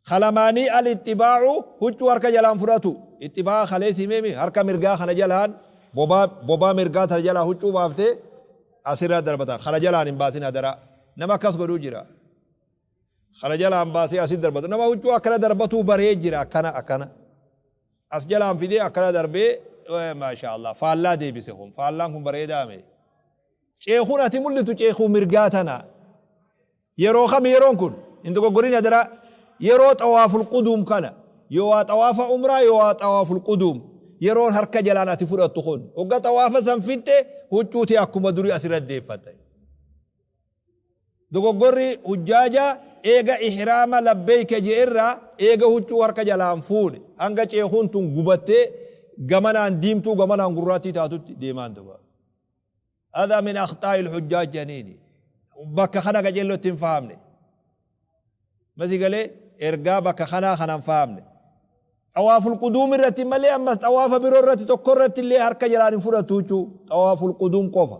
Kalamaanii al ittibaacu huccuu harka jalaan fudhatu. Ittibaa'a kalee simeemi harka mirgaa kana jalaan bobaa bobaa mirgaa tana jalaa huccuu baaftee asirraa darbata. Kana jalaan hin baasin hadaraa. Nama akkas godhuu jira. Kana jalaan baasee asitti darbatu. Nama huccuu akkana darbatuu baree jira akkana akkana. As jalaan fidee akkana darbee maasha Allah faallaa deebise kun faallaan kun bareedaame. Ceekuun ati mul'itu ceekuu mirgaa tana. Yeroo kami yeroon kun? Hin dogoggorin hadaraa. Yeroo xawaaful quduum kana. Yoo waa xawaafa umraa yoo waa xawaaful quduum. Yeroon harka jalaan ati fudhattu kun. Hogga xawaafa san fixxe huccuu tee akkuma durii asirra deeffatta. Dogoggorri hujjaajaa eega ihraama labbeeyka je'e irraa eega huccuu harka jalaan fuudhe hanga ceekuun tun gubattee gamanaan diimtuu gamanaan gurraattii taatutti deemaan duba. Hadha min akhxaa'il hujjaaj jedhaniini. Bakka kana qajeellotti hin fahamne. Masi galee ergaa bakka kanaa kana hin fahamne. Xawaaful quduum irratti malee ammas xawaafa biroo irratti tokko irratti illee harka jalaan hin fudhattu huccuu. Xawaaful quduum qofa.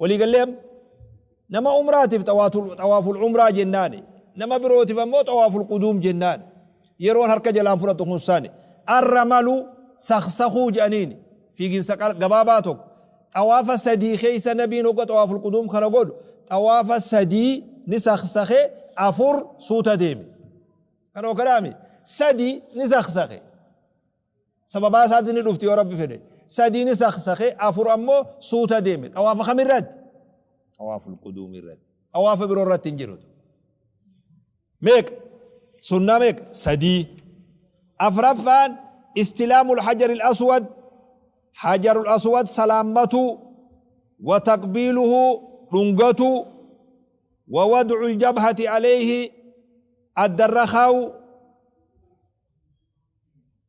Walii gallee amma? Nama umraatiif xawaaful umraa jennaani. Nama birootiif ammoo xawaaful quduum jennaan. Yeroon harka jalaan fudhatu kun sani. Arramalu saksakuu jedhaniini. Fiiginsa gabaabaa tokko. Xawaafa sadii keessa nabiin hogga xawaaful quduum kana godhu xawaafa sadii ni saksake afur suuta deeme. Kana okanaami sadii ni saksake. Sababaa isaatti ni dhufti yoo Rabbi fedhe. Sadii ni saksake afur ammoo suuta deeme. Xawaafa kamirratti? Xawaaful quduum irratti. Xawaafa biroo irratti hin jiru. Meeqa? Sunnaa meeqa? Sadii. Afraffaan istilaamul hajaril aswad hajarul aswad salaammatuu wa taqbiiluhu dhungatuu wa wad'ul jabhati alayhi addarra kaawu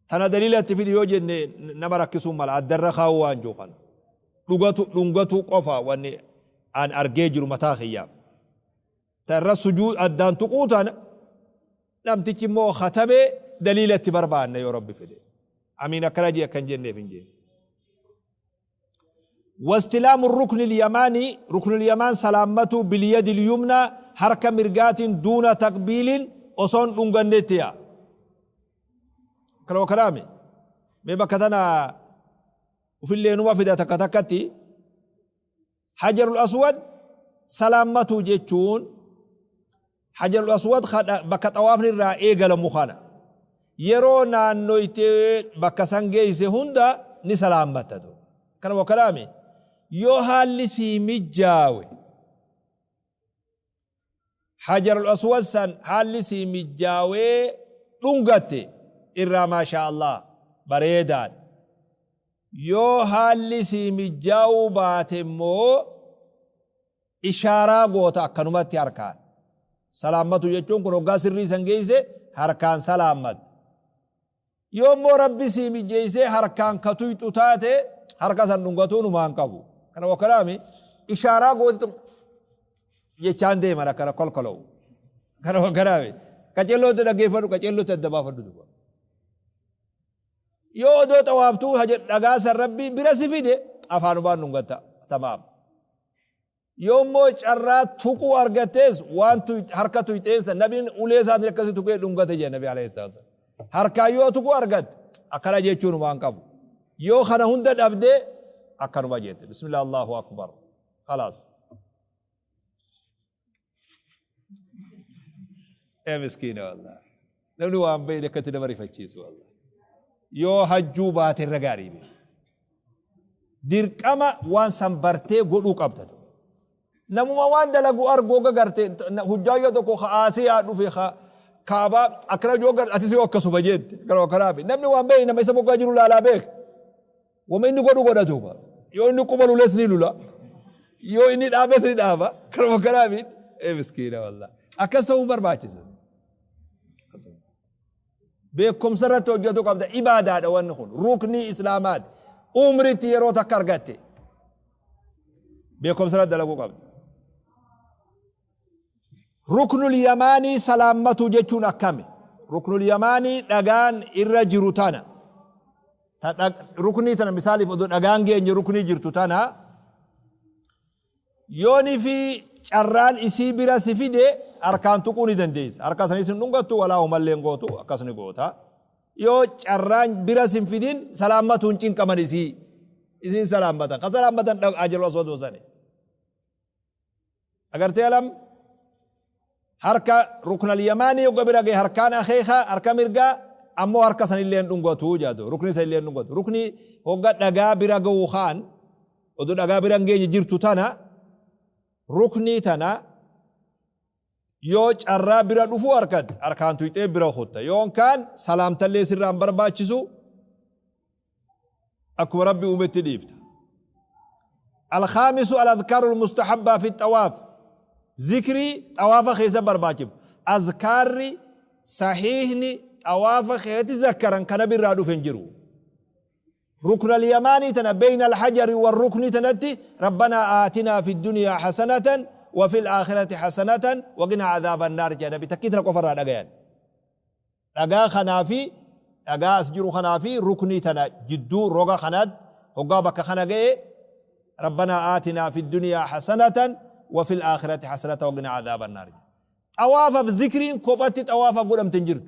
tana daliila itti fidi yoo jenne nama rakkisuu mala addarra kaa'uu waan jiru kana dhugatu dhungatuu qofa wanni an argee jiru mataa kiyyaaf ta irra sujuu addaan tuquu tana namtichi immoo katabee daliila itti barbaanna yoo rabbi fedhe amiin akkana jee akkan jenneef hin jee واستلام الركن اليماني ركن اليمان سلامته باليد اليمنى حركة مرقات دون تقبيل أصون دونغنتيا كلام كلامي مي بكتنا وفي اللي نما في takka takkatti Hajarul Aswad salaammatuu jechuun Hajarul Aswad bakka xawaafni irraa eegalamu kana yeroo naannoytee bakka san geeyse hunda ni salaammatta duuba. Kana wakkalaami yoo haalli sii mijjaawe Hajarul Aswad san haalli sii mijjaawee dhungatte irraa maashaa Allah bareedaadha. Yoo haalli sii mijjaawuu baate immoo ishaaraa goota akkanumatti harkaan. Salaammatu jechuun kun hoggaa sirrii san geeyse harkaan salaammatta. Yoo immoo Rabbi sii mijjeeysee harkaan ka tuyxu taate harka san dhungatuu numaa hin qabu. Kana wakkalaami ishaaraa gooti jechaan deeman akkana kolkola'u. Kana wakkalaami qaceellootti dhaggeeffadhu qaceellootti adda baafadhu duba. Yoo odoo xawaaftuu dhagaa san Rabbi bira si fide afaanumaan dhungatta tamaam. Yoo immoo carraa tuquu argattees waan harka tuyxeensa nabiin ulee isaatiin akkasi tuqee dhungate jedhe nabi alayhi salaatu wassalaam. Harkaan yoo tuquu argatte akkana jechuun waan qabu. Yoo kana hunda dhabdee akkanuma jette. Bismillah Allahu akbar. Khalaas. Ee miskiina wallah. Namni waan beeyne akkatti nama rifachiisu wallah. Yoo hajjuu baate irra gaarii beeku. Dirqama waan san bartee godhuu qabda. Namuma waan dalagu argu hogga garte hujjaayya tokko ka Aasiyaa dhufe ka kaabaa akkana yoo garte atis yoo akkasuma jette gara akkanaa namni waan beekne nama isa moggaa jiru laalaa beek. Wama inni godhu godha duuba. Yoo inni quba lules ni lula. Yoo inni dhaabes ni dhaaba. Kanuma akkanaa ee miskiina wallah. Akkas ta'uu barbaachisu. Beekumsa irratti hojjetuu qabda. Ibaadaadha wanni kun. Ruknii Islaamaati. Umritti yeroo takka argatte. Beekumsa irratti dalaguu qabda. Ruknul yamaanii salaammatuu jechuun akkami? Ruknul yamaanii dhagaan irra jiru tana. Ta ruknii tana misaaliif odoo dhagaan geenye ruknii jirtu tana yooni fi carraan isii bira si fide harkaan tuquu ni dandeessa. Harka sanis hin dhungattu walaa homallee hin gootu akkas ni goota. Yoo carraan bira sin fidin salaammatu hin cinqaman isii. Isiin salaammatan. Ka salaammatan hajarul aswaduma sani. Agartee alam harka ruknal yamaanii yogga bira gahe harkaan akeeka harka mirgaa ammoo harka sanillee hin dhungatu jaadu rukni sanillee hin dhungatu rukni hogga dhagaa bira gahu kaan oduu dhagaa bira hin geenye jirtu tana ruknii tana yoo carraa bira dhufuu harkatti harkaan tuyxee bira kutta yoon kaan salaamtallee sirraa hin barbaachisu Akkuma Rabbi uumetti dhiifta. Alkhaamisu al-adhkaaru al-mustahabbaa fi xawaaf. Zikrii xawaafa keessa barbaachiftu. Azkaarri sahiihni xawaafa keessatti zakkaran kan Nabi irraa dhufe hin jiru. Rukna al-yamaanii tana beeyna al-hajari war-rukni tanatti Rabbanaa aatinaa fi duniyaa hasanatan wa fil aakhirati hasanatan wa qinaa adhaaban naar jedha Nabi takkii tana qofa irraa dhagayan. Dhagaa kanaa fi dhagaa as jiru kanaa fi ruknii tana jidduu roga kanaat hoggaa bakka kana ga'e Rabbanaa aatinaa fi duniyaa hasanatan wa fil aakhirati hasanatan wa qinaa adhaaban naar jedha. Xawaafaf zikriin kophatti xawaafa godhamte hin jirtu.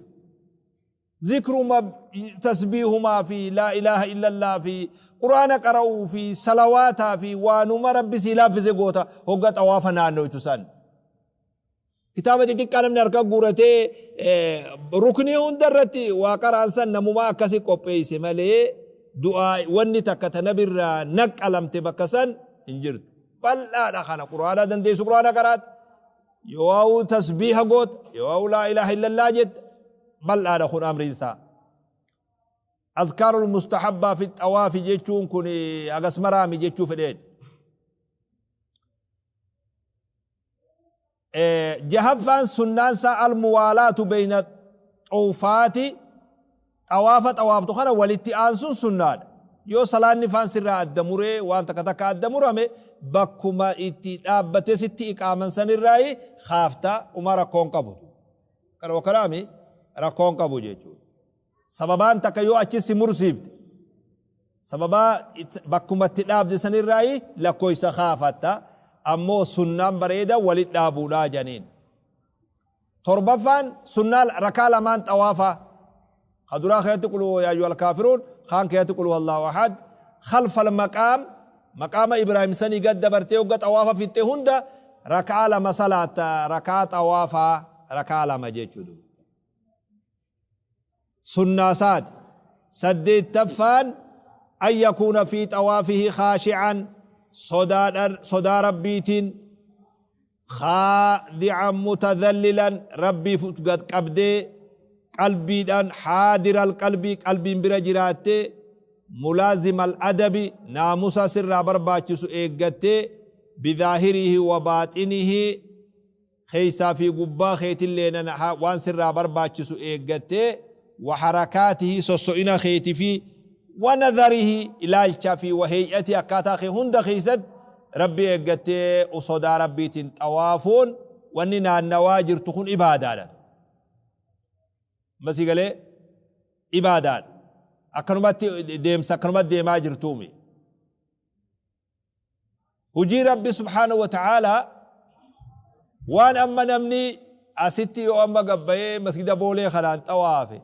Zikruma tasbiihumaa fi laa ilaaha illallah fi quraana qara'uu fi salawaataa fi waanuma Rabbi sii laaffise goota hogga xawaafa naannoytu san. Kitaaba xixiqqaa namni harka guuratee ruknii hunda irratti waa qara'an san namumaa akkasi qopheeyse malee du'aa wanni takka ta nabirraa naqqalamte bakka san hin jirtu. Bal'aadha kana qur'aana dandeessu qur'aana qaraata. Yoo tasbiiha goota yoo laa ilaaha illallah jetta bal'aadha kun amriin isaa. Azkaarul mustahabbaa fi xawaafi jechuun kun hagas maraami jechuu fedheeti. Jahaffaan sunnaan isaa almuwaalaatu beyna xuwfaati xawaafa xawaaftu kana walitti aansuun sunnaadha. Yoo salaanni faan sirraa adda muree waan takka takka adda murame bakkuma itti dhaabbatee sitti iqaaman sanirraayi kaafta umaa rakkoon qabu. Kana wakalaami rakkoon qabu jechuudha. Sababaan takka yoo achi si mursiifte Sababaa bakkuma itti dhaabde sanirraayi lakkooysa kaafatta. Ammoo sunnaan bareeda walit dhaabuudha janiin. Torbaffaan sunnaa rakaa lamaan xawaafaa. Ka duraa keessatti qul yaa ayyuhal kaafiruun, kaan keessatti qul huwallahu ahad. Khalfal maqaam, maqaama Ibraahim sanii gad dabartee hogga xawaafa fixxe hunda rakaa lama salaatta, rakaa xawaafaa rakaa lama jechuudha. Sunnaa isaati. Saddeettaffaan an yakuuna fii xawaafihi khaashi'an sodaadhan sodaa Rabbiitiin khaadi'an mutadhallilan Rabbiif uf gad qabdee qalbiidhaan haadiral qalbii qalbiin bira jiraattee mulaazimal adabi naamusa sirraa barbaachisu eeggattee bizaahirihi wa baaxinihi Keessaa fi gubbaa keetillee waan sirraa barbaachisu eeggattee, wa harakaatihi sosso'ina keeti fi wa nadharihi ilaalcha fi wa hey'atihi akkaataa kee hunda keessatti Rabbi eeggattee sodaa Rabbiitiin xawaafuun wanni naannawaa jirtu kun ibaadaadha. Amma sii galee ibaadaadha. Akkanumatti deemsa akkanumatti deemaa jirtuumi. Hujii Rabbi subhaanahu wa ta'aalaa waan amma namni asitti yoo amma gabbayee masgida Boolee kanaan xawaafe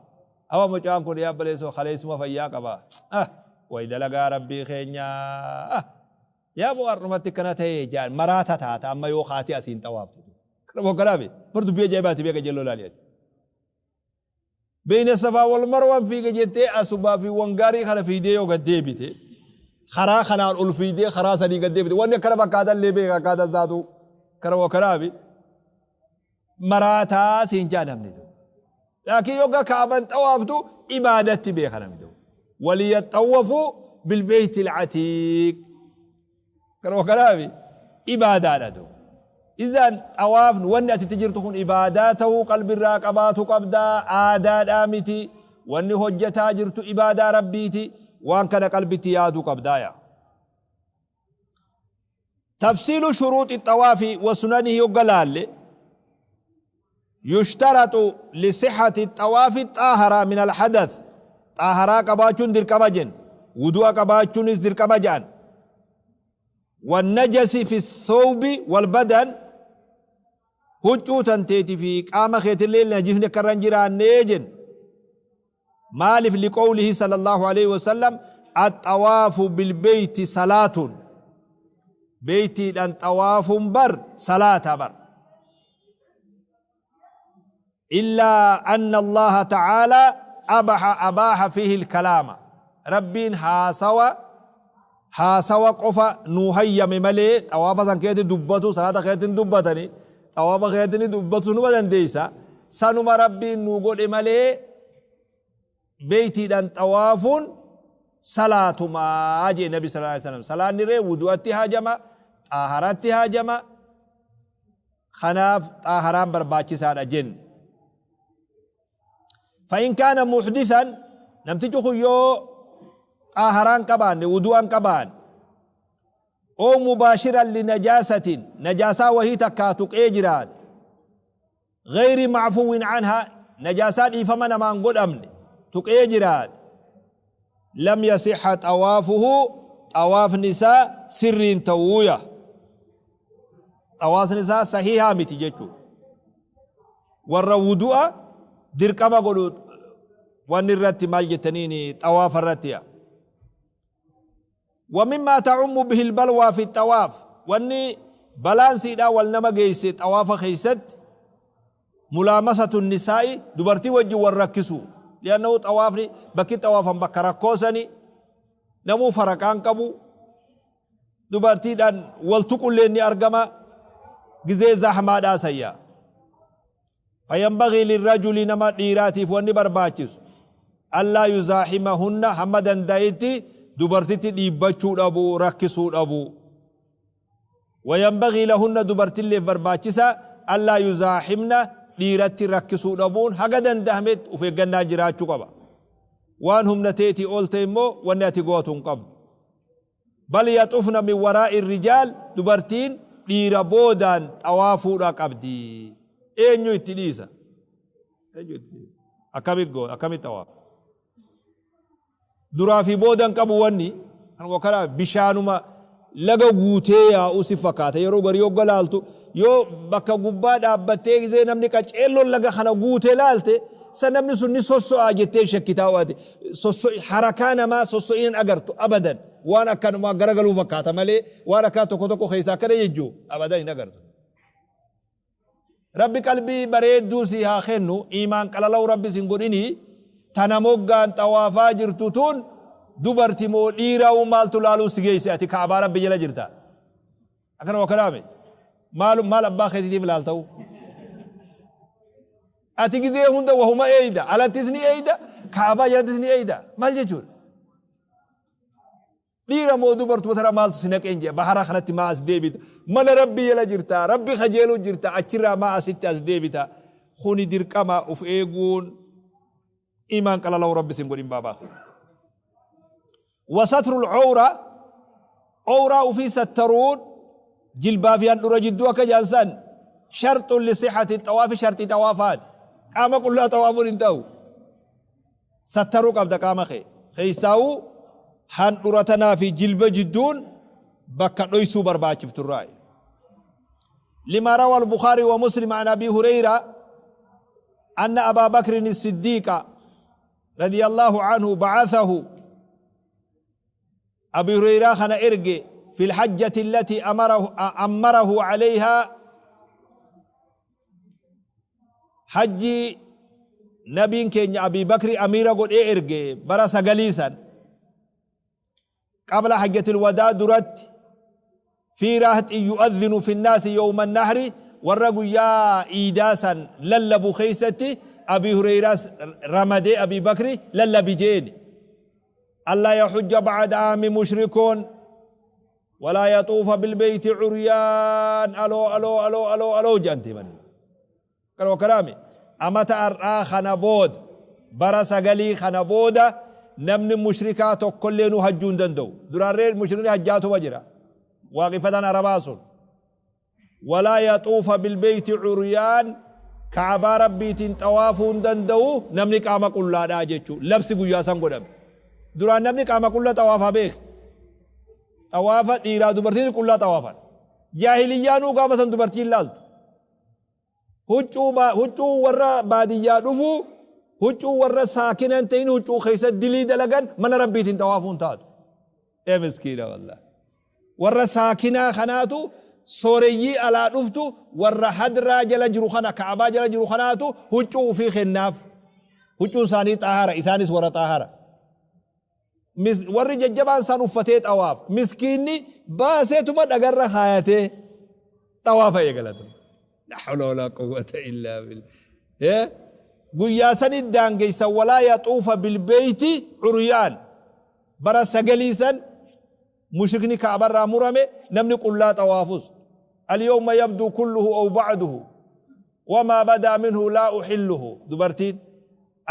awa mucaan kun yaa baleessoo kaleessuma fayyaa qaba ah way dalagaa Rabbii keenyaa ah yaa boo har'umatti akkana ta'e jaan maraata taata amma yoo kaatee asiin xawaafte kana bokkanaami bar dubbii ajaa'ibaati beeka jelloo laali ati. Beeyna safaa wal marwaan fiiga jettee asubaa fi wangaarii kana fiidee yoo gad deebite karaa kanaan ol fiidee karaa sanii gad deebite wanni akkana fakkaatan illee beeka akkaataan isaatu kana wakanaafi maraataa siin jaa namni tokko. Laakiin yogga kaaban xawaaftu ibaadatti beeka namni tokko. Waliyaxawwafuu bilbeeyti alcatiiq. Kana kanaafi ibaadaadha duuba. Izaan xawaafni wanni ati itti jirtu kun ibaadaa ta'uu qalbirraa qabaatu qabda aadaadhaa miti wanni hojjetaa jirtu ibaadaa rabbiiti waan kana qalbitti yaaduu qabdaa yaa. Tafsiilu shuruuxi xawaafi wa sunanihi yogga laalle. Yushtaratu lisihhati xawaafi xaaharaa min alhadath xaaharaa qabaachuun dirqama jenna wudu'a qabaachuunis dirqama ja'an wannajasi fi thawbi walbadan huccuu tanteeti fi qaama keetillee najisni akka irra hin jiraannee jenna maaliif liqowlihi sallallahu alaihi wasallam axawaafu bilbeeyti salaatun beeytiidhaan xawaafuun bar salaata bar Illaa anna Allaaha ta'aalaa abaha abaaha fiihil kalaama. Rabbiin haasawa haasawa qofa nuu hayyame malee xawaafa san keessatti dubbatu salaata keessatti hin dubbatani xawaafa keessatti ni dubbatu numa dandeessa sanuma Rabbiin nuu godhe malee beeytiidhaan xawaafuun salaatumaa jee nabi sallallahu alaihi wasallam salaanni ree wudu'atti haajama xaaharatti haajama Kanaaf xaaharaan barbaachisaadha jenne. Fa'in kaana muhdisan namtichi kun yoo xaaharaan qabaanne wudu'an qabaanne oo mubaashiran linajaasatin najaasaa wahii takkaa tuqee jiraate gayri macfuwin anha najaasaa dhiifama namaan godhamne tuqee jiraate lam yasixa xawaafuhu xawaafni isaa sirriin ta'uuya. Xawaafni isaa sahiihaa miti jechuudha. Warra wudu'a dirqama godhu wanni irratti maal jettaniin xawaafa irratti yaa. Wamimmaa ta'ummu bihil balwaa fi xawaaf wanni balaan siidhaa wal nama geesse xawaafa keessatti mulaamasatu nisaa'i dubartii wajjin wal rakkisu li'annahu xawaafni bakki xawaafan bakka rakkoosani namuu faraqaan qabu dubartiidhaan wal tuqulleen ni argama gizee zahmaadhaa sayya fayanbagii lirrajuli nama dhiiraatiif wanni barbaachisu allaa yuzaaximahunna hamma danda'etti dubartitti dhiibbachuu dhabu rakkisuu dhabu wayanbagii lahunna dubartilleef barbaachisa allaa yuzaaximna dhiiratti rakkisuu dhabuun haga danda'ametti of eeggannaan jiraachuu qaba waan humna teetii ol ta'e immoo wanni ati gootu hin qabdu Bal yaxufna min waraa'i rijaal dubartiin dhiira boodaan xawaafuudha qabdi. Eenyu itti dhiisa? Eenyu itti dhiisa? Akkamitti goo akkamitti xawaafa? Duraa fi boodan qabu wanni kanuma kana bishaanuma laga guutee yaa'u si fakkaata yeroo garii yogga laaltu yoo bakka gubbaa dhaabbattee gisee namni qaceelloon laga kana guutee laalte Sa namni sun ni sosso'aa jettee shakkitaa waati sosso'i harakaa namaa sosso'iin hin agartu abadan waan akkanumaa garagaluu fakkaata malee waan akkaa tokko tokko keessaa akkana jechuu abadan hin agartu. Rabbi qalbii bareedduu sii haa kennu iimaan qalalawu rabbi sin godhinii tana moggaan xawaafaa jirtu tun dubarti moo dhiirawu maaltu laaluu si geesse ati kaabaa rabbi jala jirta. Akkana wakkanaame maal maal abbaa keetiitiif laalta'u. Ati gizee hunda wahuma eeyda alattis ni eeyda kaabaa jalattis ni eeyda maal jechuudha. Dhiira moo dubartuma tana maaltu si naqeen jee bahara kanatti maa as deebita mana rabbi jala jirta rabbi kajeeluu jirta achirraa maa asitti as deebita kuni dirqama uf eeguun imaan qalalawu rabbi sin godhin baabaa kee. Wasatrul owra owraa ufii sattaruun jilbaa fi handhura jidduu akka jedhan san sharxun lisihhati xawaafi sharxii xawaafaati. Qaama qullaa xawaafuun hin ta'u. Sattaruu qabda qaama kee. Keessaawuu handhura tanaa fi jilba jidduun bakka dhoysuu barbaachifturraayi. Lima rawa al-Bukhari wa Muslim an Abi Hurayra anna Abaa Bakrin as-Siddiiqa radiyallahu anhu ba'athahu Abi Hureyraa kana erge fil hajjati allati amarahu ammarahu alayha hajjii nabiin keenya Abi Bakri amiira godhee erge bara sagalii san Qabla hajjatil wadaa duratti fii rahxin yu'adhinu finnaasi yawma nahri warra guyyaa iidaa san lallabu keeysatti Abii Hureyraas ramadee Abii Bakri lallabi jeeni. Allaa yaxujja bacda aami mushrikuun walaa yaxuufa bilbeeyti curyaan aloo aloo aloo aloo aloo je'anti himanii. Kanuma kanaami amata har'aa kana booda bara sagalii kana booda namni mushrikaa tokkollee nu hajjuu hin danda'u. Duraarree mushrikni hajjaatuma jira. Waaqeffataan Arabaa sun. Walaa yaxuufa bilbeeyti curyaan Ka'abaa Rabbiitiin xawaafuu hin danda'u namni qaama qullaadhaa jechuu labsi guyyaa san godhame. Duraan namni qaama qulla xawaafaa beeke. Xawaafa dhiiraa dubartiin qullaa xawaafan. Jaahiliyyaanuu gaafa san dubartiin laaltu. Huccuu huccuu warra baadiyyaa dhufu huccuu warra saakina hin ta'in huccuu keessa dilii dalagan mana Rabbiitiin xawaafuu hin taatu. Ee miskiina wallahi. Warra saakinaa kanaatu sooreyyii alaa dhuftu warra hadraa jala jiru kana ka'abaa jala jiru kanaatu huccuu ufii kennaaf. Huccuun isaanii xaahara isaanis warra xaahara. Warri jajjabaan isaan uffatee xawaaf. Miskiinni baaseetuma dhagarra kaayatee xawaafa eegalata. La hawla walaa quwwata illaa billah. Guyyaa sani daangeysan walaa yaxuufa bilbeeyti curyaan. Bara sagalii san mushrikni ka'abarraa murame namni qullaa xawaafus. Alyawma yabduu kulluhu aw ba'duhu wamaa badaa minhu laa uxilluhu. Dubartiin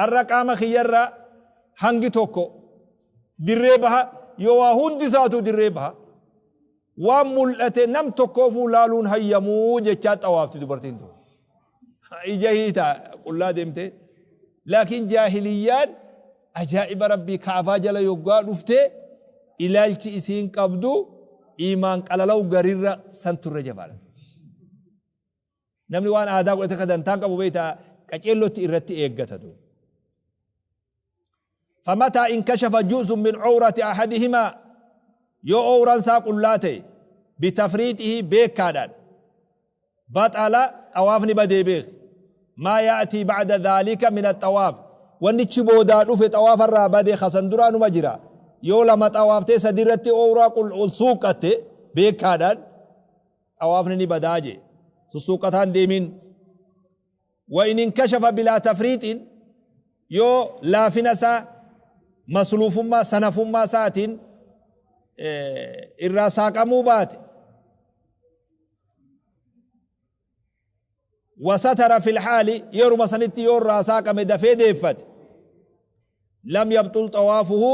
arra qaama kiyyarraa hangi tokko dirree baha yoo waa hundi isaatuu dirree baha. Waan mul'ate nam tokkoofuu laaluun hayyamuu jechaa xawaafti dubartiin tun. Ija hiitaa qullaa deemtee. Laakiin jaahiliyyaan ajaa'iba Rabbii Ka'abaa jala yoggaa dhufte ilaalchi isiin qabdu iimaan qalalaw garirra santu irra jabaadha. Namni waan aadaa godhate akka dantaan qabu beektaa qaceellotti irratti eeggata duuba. Famataa inkashafa juz'un min cawrati ahadihimaa yoo owraan isaa qullaa ta'e bitafriixihi beekaadhaan baxala xawaafni badee beeki maa ya'tii ba'da dhaalika min axawaaf wannichi boodaa dhufe xawaafarraa bade kasan duraa numa jira yoo lama xawaaftee sadi irratti owraa ol suuqqatte beekaadhaan xawaafni ni badaa jee sussuuqqataan deemin Wa in inkashafa bilaa tafriixin yoo laafina isaa masluufummaa sanafummaa isaatiin irraa saaqamuu baate wa satara fil haali yeruma sanitti yoo irraa saaqame dafee deeffate lam yabxul xawaafuhu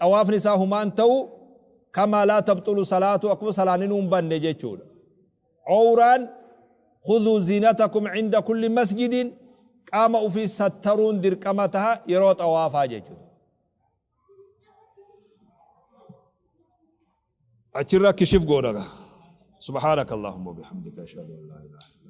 xawaafni isaa humaan ta'u kamaa laa tabxulu salaatu akkuma salaaninuu hin banne jechuudha. Owraan khudhuu ziinatakum cinda kulli masjidin qaama ufii sattaruun dirqama taha yeroo xawaafaa jechuudha. Achirra kishif goona gaa. Subhaanaka Allahumma wa bihamdika ashhadu an laa ilaaha illa